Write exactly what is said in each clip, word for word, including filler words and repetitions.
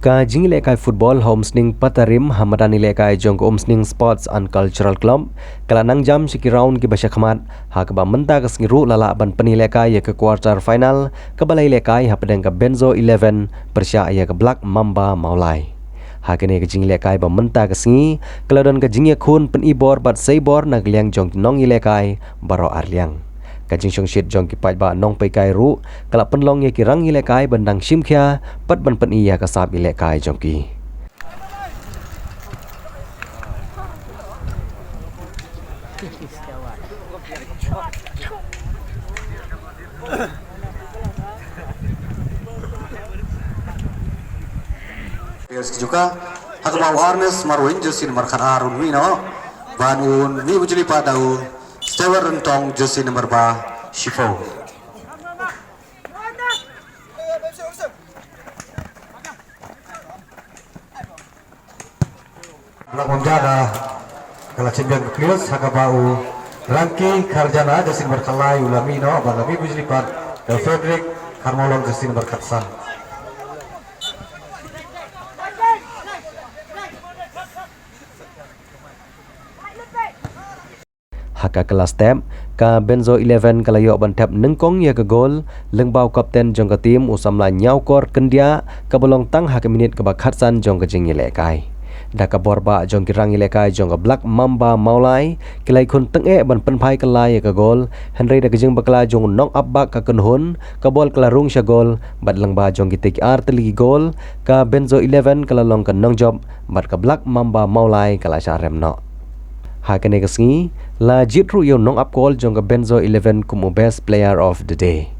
Ka jingïalehkai football ha Umsning Patarim ha madan ïalehkai jong ka Umsning Sports and Cultural Club ka la nang jam sha ki round kiba sha khmat, ha kaba mynta ka sngi ruh la lah ban pynïalehkai ïa ka quarter final kaba la ïalehkai hapdeng ka Benzo eleven pyrshah ïa ka Black Mamba Mawlai. Ha kane ka jingïalehkai ba mynta ka sngi ka la don ka jingïakhun pynibor bad seibor na ka liang jong ki nongïalehkai baroh arliang. Ka jingshongshit jong ki paidbah nongpeikai ruh ka la pynlong ïa ki rangïalehkai ban dang shim khia bad ban pyni ïa ka sap ïalehkai jong ki. Players ki juka, ha kaba u Ernest Marwin, jersey number khat ar un mih noh, ban un mih bujli pat da u Stewart Ryntong, jersey number ba shiphew. Black Mamba ka la chim biang ka players, ha kaba u Rangki Kharjana, jersey number khatlai, u la mih noh, bad la mih bujli pat da u Frederick Kharmawlong, jersey number khatsan. Ha ka kylla step, ka Benzo eleven ka la ïoh ban thep nyngkong ïa ka gol lyngba u kapten jong ka team, u samla Ñiawkor Kyndiah, kaba long tang ha ka minit kaba khatsan jong ka jingïalehkai. Da ka bor bah jong ki rangïalehkai jong ka Black Mamba Mawlai, ki la ïakhun tyngeh ban pynphai kylla ïa ka gol, hynrei da ka jingbakla jong u nongap bak ka kynhun, ka bol ka la rung sha gol, bad lyngba jong kitei ki ar tylli ki gol, ka Benzo eleven ka la long ka nongjop, bad ka Black Mamba Mawlai ka la shah rem noh. Ha kane ka sngi, la jied ruh ïa u nongap gol jong ka Benzo eleven kum u best player of the day.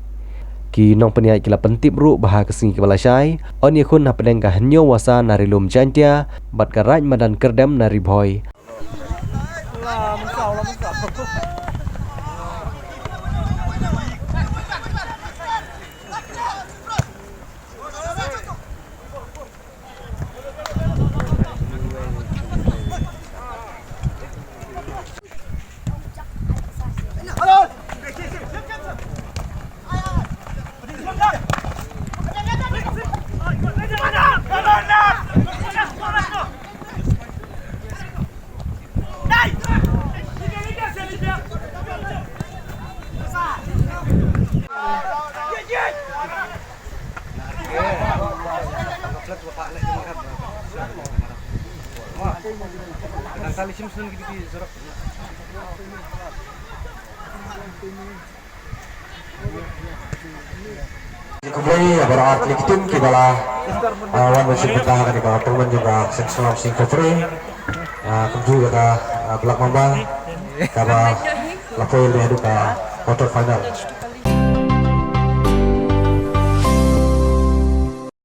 Ki nongpynïaid ki la pyntip ruh ba ha ka sngi kaba la shai, yn ïakhun hapdeng ka Hynñiewwasa na Ri Lum Jaiñtia, bad ka Raid Madan Kyrdem na Ri Bhoi. Khublei ïa baroh artylli ki team kiba la, ah, wan ban shim bynta ha kane ka tournament jong ka Seng Shnong Seng Khublei. Ah, kumjuh ïa ka, ah, Black Mamba kaba la poi haduh ka quarter final.